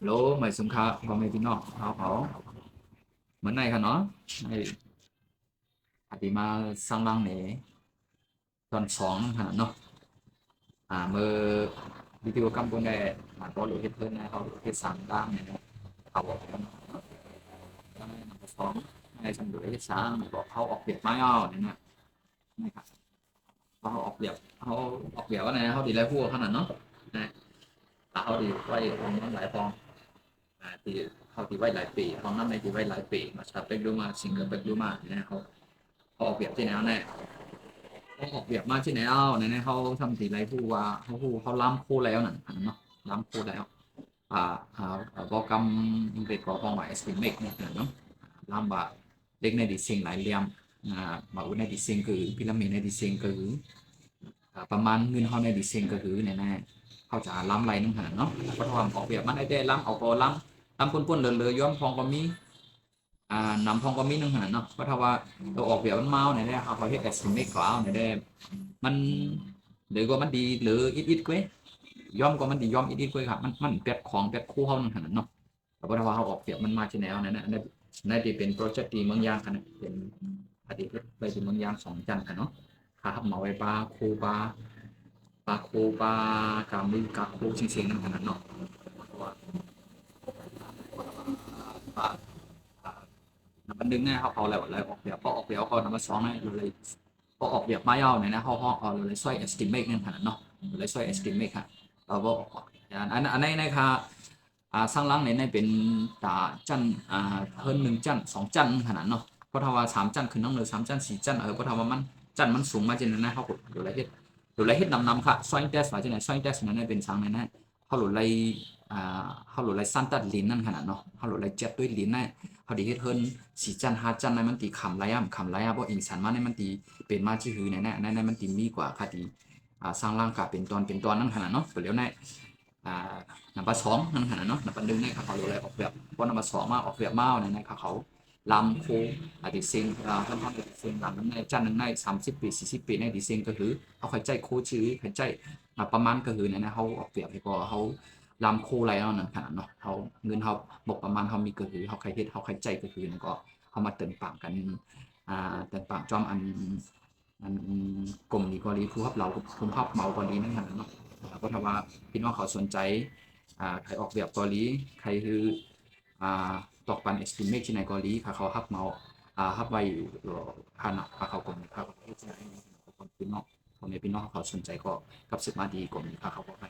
ໂລ ໝາຍສົງຄະ ພໍ່ແມ່ພີ່ນ້ອງເຮົາເຮົາ ມື້ໃນຂະເນາະ ໃຫ້ອາຕິມາສັງລັງເນ ຕອນສອງຫັ້ນນະເນາະ ອ່າ ມື້ວິດີໂອກຳປຸນແດ່ ອ່າ ບໍ່ໄດ້ເຮັດເພິ່ນນະ ເຮົາເຮັດສາມດ້ານນີ້ນະ ເຂົາບອກແລ້ວເນາະ ສອງໃຫ້ສຳເລັດເຮັດສາມ ບອກເຂົາອອກແບບມາແລ້ວນີ້ນະ ນີ້ຄັບ ເຮົາອອກແບບ ເຮົາອອກແບບວ່າແນວ ເຮົາຊິໄດ້ຮູ້ຂະໜາດເນາະ ນະ ເຮົາຊິໄວ້ຂອງມັນຫຼາຍພອງ ອ່າ ທີ່ເຮົາຊິໄວ້ຫຼາຍປີ ຂອງນຳໃນຊິໄວ້ຫຼາຍປີ ມາສະເປັກດູມາ ຊິງກະເປັກດູມາ ນະ ເຮົາ ເຮົາອອກແບບທີ່ແນວແນ ເຮົາອອກແບບມາທີ່ແນວແນ ເຮົາຊ່ຳຊິໄດ້ຮູ້ວ່າ ເຮົາຮູ້ ເຮົາລາມໂຄແລ້ວນັ້ນເນາະ ລາມໂຄແລ້ວ ອ່າ ເວົ້າກຳອັງກິດກໍຮ້ອງວ່າ estimate ນີ້ນະເນາະ ລາມວ່າເຫຼັກໃນດີເຊັງຫຼາຍຫຼ່ຽມ ອ່າ ເວົ້າໃນດີເຊັງຄື ພິລາມິດໃນດີເຊັງຄື ອ່າ ປະມານເງິນເຮົາໃນດີເຊັງກະຄືແນວໃນ ເຮົາຈະລຳໄລ່ນຳຫັ້ນນະເນາະ ເພາະວ່າອອກແບບມາໄດ້ແຕ່ລຳເອົາກໍລຳ ລຳປົນໆເຫຼືອໆ ຢ້ອມພອງກໍມີ ອ່າ ນຳພອງກໍມີນຳຫັ້ນນະເນາະ ເພາະຖ້າວ່າເຮົາອອກແບບມັນມາແນວໃດ ເຮົາເຮັດ estimate ກໍເອົາແນວໃດ ມັນ ຫຼືກໍມັນດີ ຫຼືອິດໆກວ່າ ຢ້ອມກໍມັນດີ ຢ້ອມອິດໆກວ່າ ມັນ ມັນແປດຂອງແປດຄູ່ເຮົານຳຫັ້ນນະເນາະ ແຕ່ວ່າຖ້າວ່າເຮົາອອກແບບມັນມາທີ່ແນວນັ້ນນະ ອັນນັ້ນ ອັນນັ້ນທີ່ເປັນໂປຣເຈັກທີ່ເມືອງຢາງຫັ້ນນະ ເປັນ ອາ ໄປທີ່ເມືອງຢາງສອງຊັ້ນຫັ້ນເນາະ ຄ່າຮັບເໝົາໄວ້ປາໂຄ ປາ ປາໂຄ ປາກາມີ ກາໂຄ ຊິງໆນັ້ນຫັ້ນນະເນາະ ເພາະວ່າ ປາ ນຳອັນໜຶ່ງນະ ເຮົາເອົາແລ້ວ ແລ້ວອອກແບບ ພໍອອກແບບເຮົານຳອັນສອງນະ ເຮົາເລີຍ ພໍອອກແບບມາແລ້ວນີ້ນະ ເຮົາ ເຮົາເອົາເລີຍຊ່ອຍ estimate ນັ້ນຫັ້ນນະເນາະ ເລີຍຊ່ອຍ estimate ຫັ້ນ ເອົາບໍ່ ອັນ ອັນ ອັນໃນ ໃນຄ່າ ອ່າ ສັງຫຼັງນີ້ ໃນເປັນຕາຊັ້ນ ອ່າ ເຮືອນໜຶ່ງຊັ້ນ ສອງຊັ້ນຫັ້ນນະເນາະ ເພາະຖ້າວ່າສາມຊັ້ນຂຶ້ນນຳ ຫຼືສາມຊັ້ນ ສີ່ຊັ້ນ ເອີ ເພາະຖ້າວ່າມັນ ຊັ້ນມັນສູງມາຈັ່ງນັ້ນນະ ເຮົາກໍເລີຍເຮັດ ເລີຍເຮັດນຳນຳຄ່າ soil test ວ່າຈັ່ງໃດ soil test ນັ້ນເປັນສັງໃນນັ້ນ ເຮົາໂຫຼດໄລ່ ອ່າ ເຮົາໂຫຼດໄລ່ສັນຕັດດິນນັ້ນຂະໜາດເນາະ ເຮົາໂຫຼດໄລ່ຈັດດ້ວຍດິນນະ ເຮົາຊິເຮັດເຮືອນສີ່ຊັ້ນ ຫ້າຊັ້ນນັ້ນ ມັນຊິຄ້ຳໄລຍະ ຄ້ຳໄລຍະ ບໍ່ອິງສັນມານີ້ ມັນຊິເປັນມາຊື່ໃດແນວໃນ ອັນນັ້ນມັນຊິມີກວ່າຄ່າທີ່ ອ່າ ສ້າງຮ່າງກາຍເປັນຕອນ ເປັນຕອນນັ້ນຂະໜາດເນາະ ກໍແລ້ວແນວ ອ່າ ນຳປາສອງນັ້ນຂະໜາດເນາະ ນຳປາໜຶ່ງໃນເຂົາເລີຍອອກແບບ ພໍນຳປາສອງມາອອກແບບມາແນວໃນເຂົາ ລຳໂຄ ອາທິເຊັງ ເອີ ເຮົາເຮັດເຊັງລຳໃນຊັ້ນໜຶ່ງໃນສາມສິບປີ ສີ່ສິບປີໃນດີເຊັງກໍຄື ເຮົາຄ່ອຍໃຊ້ໂຄຊື່ ຄ່ອຍໃຊ້ ອ່າ ປະມານກໍຄືແນວໃນ ເຮົາອອກແບບໃຫ້ກໍເຮົາລຳໂຄໄລເນາະ ນັ້ນຂະໜາດເນາະ ເຮົາ ເງິນເຮົາ ງົບປະມານເຮົາມີກໍຄື ເຮົາຄ່ອຍເຮັດ ເຮົາຄ່ອຍໃຊ້ກໍຄື ແລ້ວກໍເຮົາມາເຕີມປາງກັນ ອ່າ ເຕີມປາງຈ້ອມອັນ ອັນ ກົມນີ້ກໍດີ ຜູ້ຮັບເຫຼົ່າ ຜູ້ຮັບເໝົາກໍດີນັ້ນຫັ້ນນະເນາະ ເພາະຖ້າວ່າພີ່ນ້ອງເຂົາສົນໃຈ ອ່າ ໃຜອອກແບບກໍດີ ໃຜຄື ອ່າ ຕອກປັນ estimate ທີ່ໃດກໍດີ ຖ້າເຂົາຮັບເໝົາ ອ່າ ຮັບໄວ້ ເອີ ຜ່ານນະ ຖ້າເຂົາກົມນີ້ ຖ້າເຂົາເຮັດໃຫ້ ພີ່ນ້ອງ ພໍ່ແມ່ພີ່ນ້ອງເຂົາສົນໃຈກໍກັບສືບມາທີ່ກົມນີ້ ຖ້າເຂົາບໍ່ໃຫ້